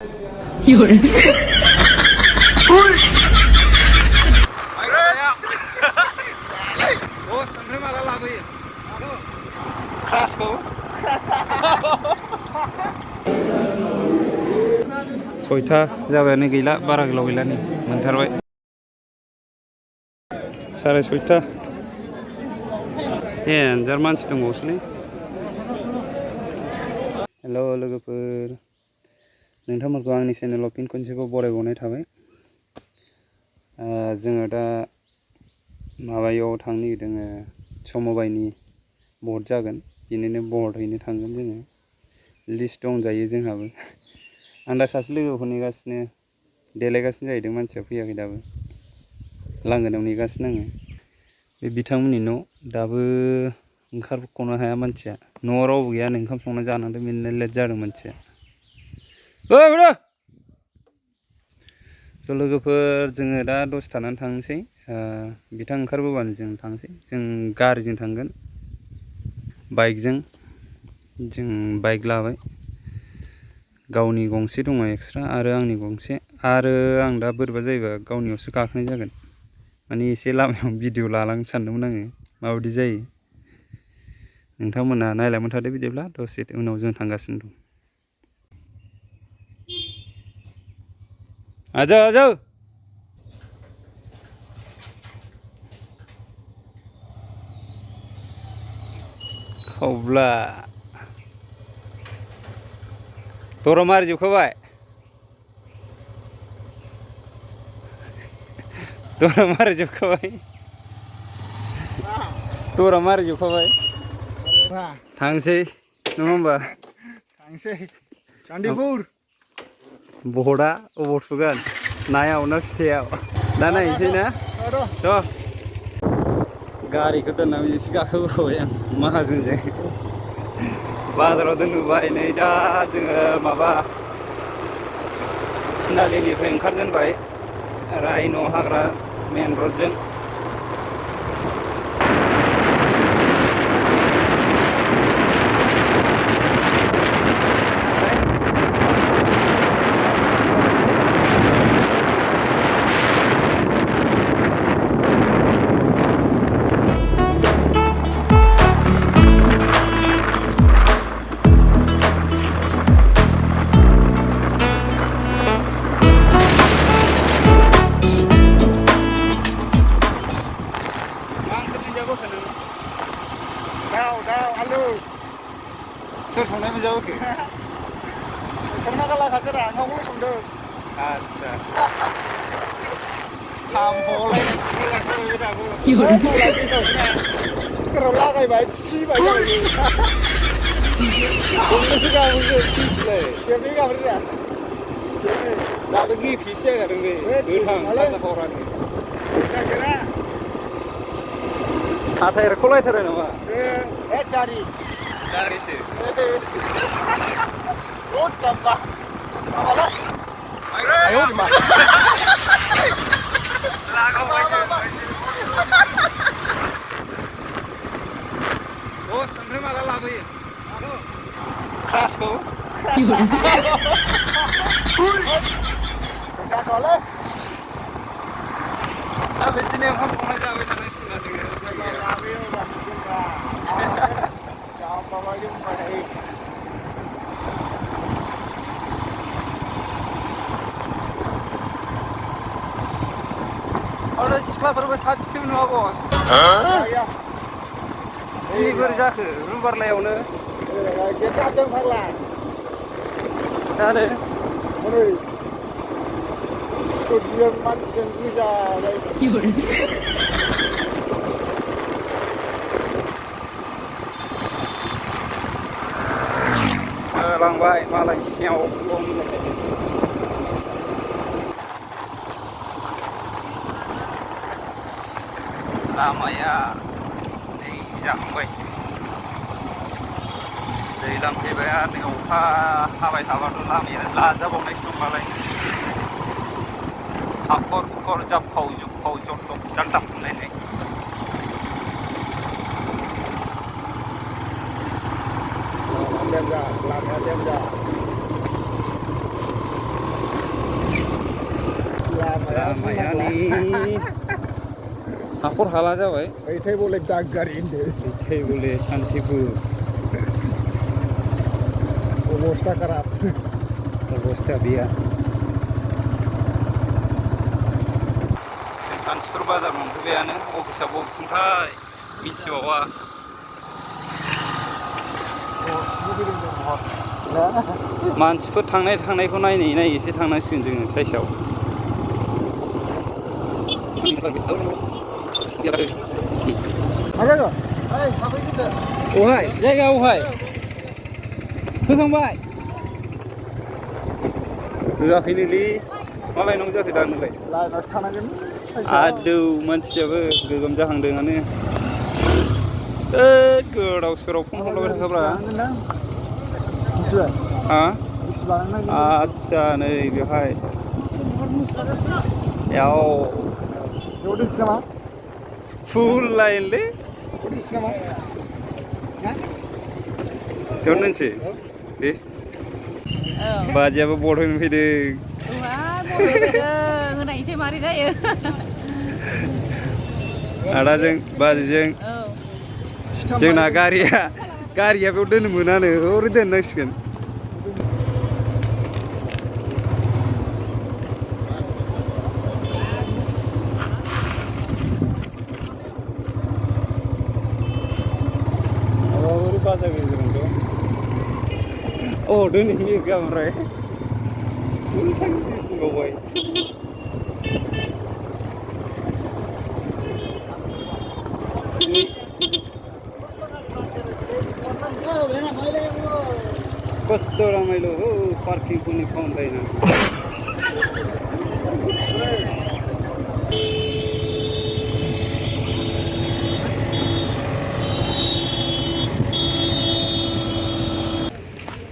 有人。सयथा जाबायानो गैला बारा गोलाव गैला नै मोनथारबाय 6:30 देनजार मानसि दंबावोसोलै हेल' लोगोफोर नोंथांमोनखौ आंनि चेनेलाव फिन खनसेबाव बरायबावनाय थाबाय जोङो दा माबायाव थांनो नागिरदों समबायनि भट जागोन बिनिनो भट हैनो थांगोन जोङो लिस्ट दंजायो जोंहाबो आं दा सासे लोगोखौ नेगासिनो देलायगासिनो जाहैदों मानसिया फैयाखै दाबो लांगोनायाव नेगासिनो आङो बे बिथांमोननि न' दाबो ओंखारख'नो हाया मानसिया न'आव रावबो गैया ओंखाम संना जानांदों बेनिनो लेट जादों मानसिया स' लोगोफोर जोङो दा दसे थानानै थांनोसै बिथां ओंखारबोबानो जों थांसै जों गारिजों थांगोन बाइकजों जों बाइक लाबाय गावनि गंसे दङ एक्सट्रा आरो आंनि गंसे आरो आं दा बोरैबा जायोबा गावनियावसो गाखोनाय जागोन माने एसे लामायाव भिडिअ लालांनो सानदोंमोन आङो माबायदि जायो नोंथांमोना नायलांबाय थादो बिदिब्ला दसे उनाव जों थांगासिनो दं आजा आजा खावब्ला दरा मारिजोबखाबाय दरा मारिजोबखाबाय दरा मारिजोबखाबाय थांसै नङा होमबा थांसै सान्दिपुर भटआ अबाव थुगोन नायाव ना फिथाइयाव दा नायनोसै ना थ' गारिखौ दोननानै एसे गाखोबोबाय आं माहाजोनजों बाजाराव दोनबोबाय नै दा जोङो माबा थिनालिनिफ्राय ओंखारजेनबाय राइन' हाग्रा मेन रडजों दाव आलु सोर संनाय मोनजाबोखो संना गालांखादोरा न'आवनो संदों आदसा खामहलायनाय संलायलांथारबाय दाबो कुकाराव लागायबाय थिबाय जाबाय गंबेसे गाबोखो फिसलाय खेबनै गाबज्रिया दाबो गेफेसो जागारदों बे गोथां खासा फावरानि हाथाय एरख'लायथारो नामा गारि गारिसो आयौ मा बस ओमफ्राय माला लाबोयो क्रासखौ दा बिदिनो ओंखाम संनाय जाबाय थानांसिगोन आरो सिख्लाफोरबो सासेबो नङा बस दिनै बोरै जाखो रुबारलायावनो दानो स्कुटिजों मानसिजों गोजाबाय लांबाय मालाय सिङाव लामाया दै जाहांबाय दैज्लां फैबाय आरो नै अखा हाबाय थाबाथ' लामाया लाजाबावनायसो दंबालाय हाखर फुखर जाबफाव जुबफाव जथब जाल्दाब मोनलायनाय लामायानि हाखर हाला जाबाय ओइथाय बले दागगारि होनदो ओइथाय बले सान्थिपुर अबस्था खाराब अबस्था गैया जों सान्थिपुर बाजार मोनफैबायानो अफिसा बबेथिंथाय मिथिबावा मानसिफोर थांनायखौ नायैसो थांनांसिगोन जोङो साइसआव अहाय जायगा अहाय होखांबाय होआखैनोलै मा लाइनाव जाखो दा नोंलाय लाइनावसो थानांगोन आदौ मानसियाबो गोगोम जाहांदोंआनो गोदाव सोराव फन हरलाबाय थाखाब्रा हा आदसा नै बेवहाय याव दोनसै नामा फुल लाइनलै दोनसै नामा बेयावनो दोनसै दे बाजैयाबो बड होनो फैदों होनायसै मारै जायो आदाजों बाजैजों जोंना गारिया बेयाव दोननो मोनानो हरै दोननांसिगोन बाजार गेजेरावथ' दोनहैयो गाबोनफ्राय उल्था गिदिरसिनबावबाय कस्तो रमाइलो हो पार्किङ पनि पाउँदैन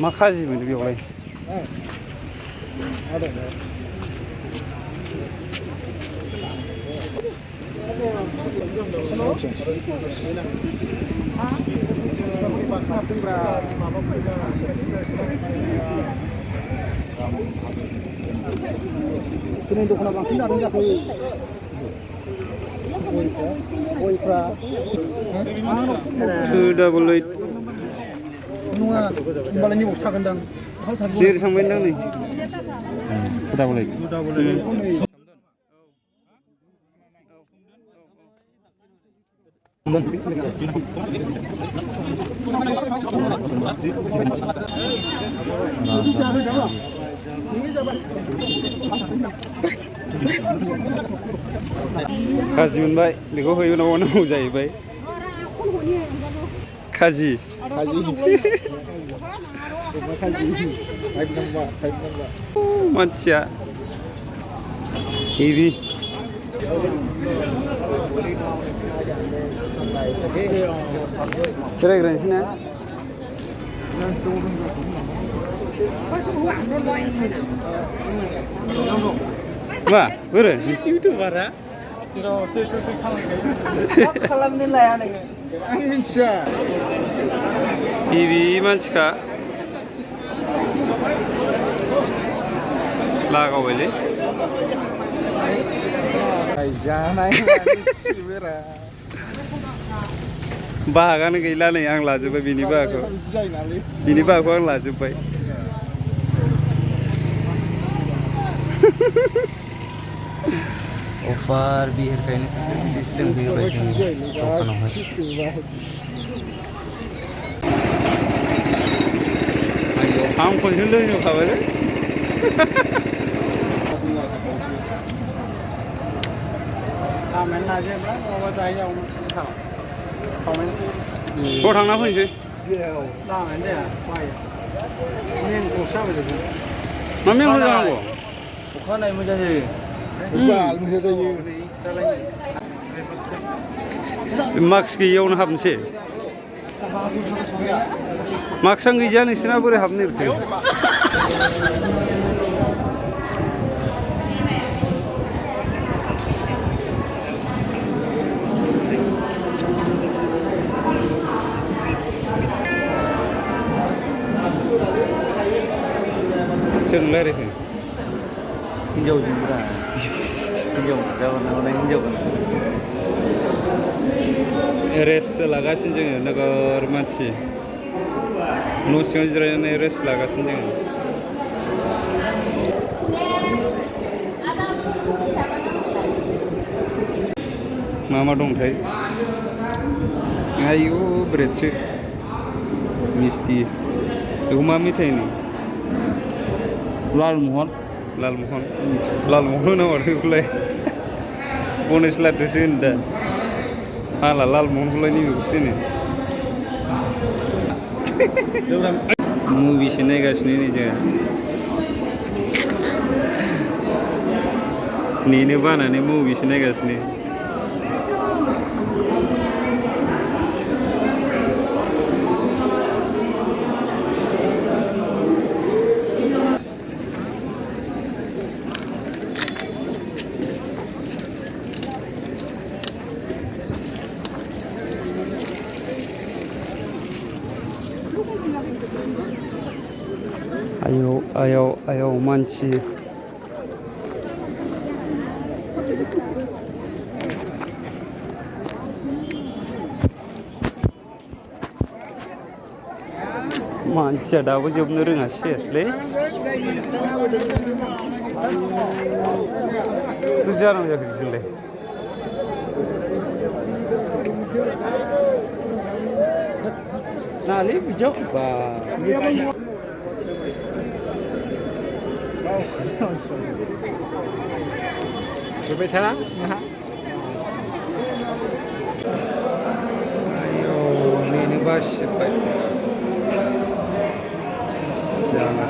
मा खाजि मोनो बेयावलाय दिनै दखाना बांसिन जादों जाखो गयफ्रा 288 नङा होमबालाय नैबाव थागोनदां जेरै थांबायदां नै 288 खाजि मोनबाय बेखौ हैनांगौ जाहैबाय खाजि मानसिया हेभि बेरायग्रानोसै ना मा बोरो इउटुबारा खालामनो लाया नोङो आं मिथिया हेभि मानसिखा लागावबायलै जानाय बाहागानो गैला नै आं लाजोब्बाय बिनि बाहागखौ आं लाजोब्बाय अफार बिहिरखायनो खुसेर बिदैसो लोंफैबाय जोंनि दखानावहाय आं खनसे लोंजोबखाबायलै ज' थांना फैनोसै मा मेंग' जानांगौ अखानायै मोजां जायो मास्क गैयियावनो हाबनोसै मास्कआनो गैया नोंसोरना बोरै हाबनो नागिरखो सोरजों रायज्लायखो हिनजावजोंब्रा हिनजाव जाबोनावलाय हिनजाव रेस्ट लागासिनो जोङो नोगोर मानसि न' सिङाव जिरायनानै रेस्ट लागासिनो जोङो मा दंथाय आयु ब्रेडसो मिस्टि बेखौ मा मेथाइ होनो लालमहन होनो माथो बेखौलाय गणेश लाडुसो होनो दा हाला लालमहनखौलाय नैबेखौसो होनो मुभिसो नायगासिनो नै जोंहा नेनो बानानै मुभिसो नायगासिनो आयौ मानसि मानसिया दाबो जोबनो रोङा सेसलै जानांगौ जाखो बिदिजोंलाय नालै बिदियाव बा फैबाय था नोंहा आयौ नेनो बासिजोब्बाय जाला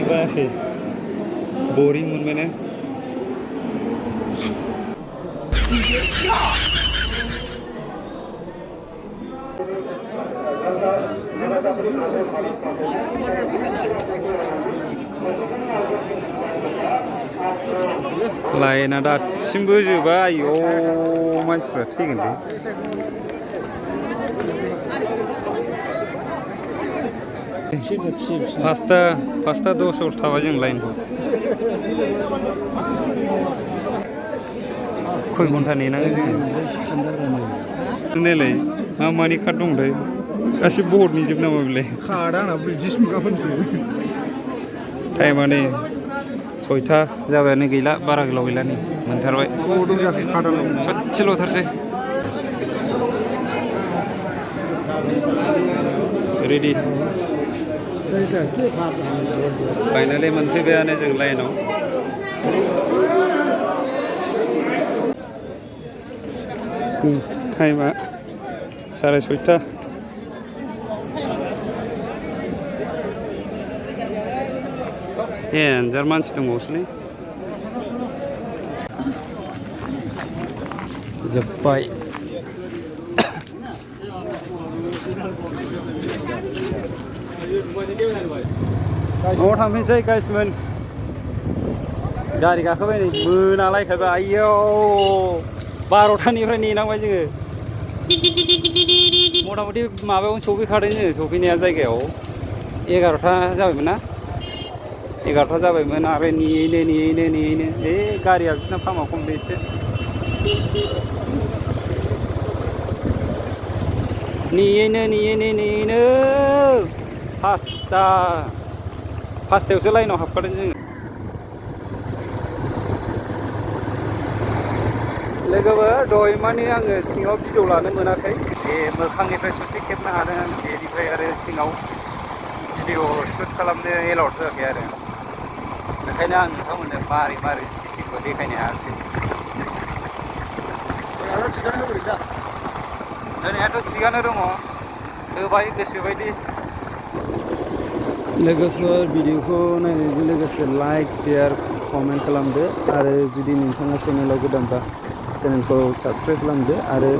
बायाखै boring मोनबाय ना लाइना दासिमबो जोबा आयौ मानसिफ्रा थैगोनलै पासता 10 थाबाय जों लाइनखौ खय घन्टा नेनाङो जोङो नायलाय मानि कार्ड दंथाय गासिबो बर्डनि जोब नामा बेलाय खादा आंना ब्रिटिश मुगाफोरनिसो टाइमा नै 6टा जाबायानो गैला बारा गोलाव गैला नै मोनथारबाय ससेल'थारसै रेडि फाइनालि मोनफैबायानो जों लाइनाव टाइमा 6:30 देन्जार मानसि दंबावोसोलै जोब्बाय न'आव थांफिनसै गाइसमोन गारि गाखोबाय नै मोनालायखायबा आयौ 12टानिफ्राय नेनांबाय जोङो मथा मथि माबायावनो सफैखादों जोङो सफैनाया जायगायाव 11टा जाबायमोन ना 11टा जाबायमोन आरो नेयैनो गारिया बिसिना फामा खमलै एसे नेयैनो फासथायावसो लाइनाव हाबखादों जोङो लोगोफोर दहाय माने आङो सिङाव भिडिअ लानो मोनाखै बे मोखांनिफ्राय ससे खेबनो हादों आं बेनिफ्राय आरो सिङाव भिडिअ शुट खालामनो एलाउड होआखै आरो बेखायनो आं नोंथांमोननो मारै सिस्टेमखौ देखायनो हायासै होनायाथ' थिगानो दङ होबाय गोसोबायदि लोगोफोर भिडिअखौ नायनायजों लोगोसे लाइक शेयार कमेन्ट खालामदो आरो जुदि नोंथाङा चेनेलाव गोदानबा चेनेलखौ साबस्क्राइब खालामदो आरो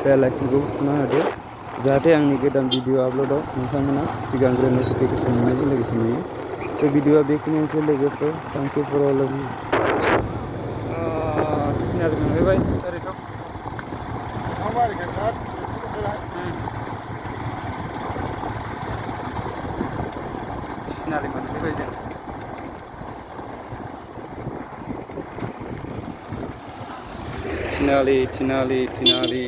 बेल आइकनखौ थुना होदो जाहाथे आंनि गोदान भिडिअ आपल'डआव नोंथांमोना सिगांग्रो नटिफिकेसन मोननायजों लोगोसे नुयो स' भिडिअआ बेखिनियानोसै लोगोफोर thank you for all of you थिनालि मोनफैबाय ओरैथ' थिनालि मोनफैबाय जों थिनालि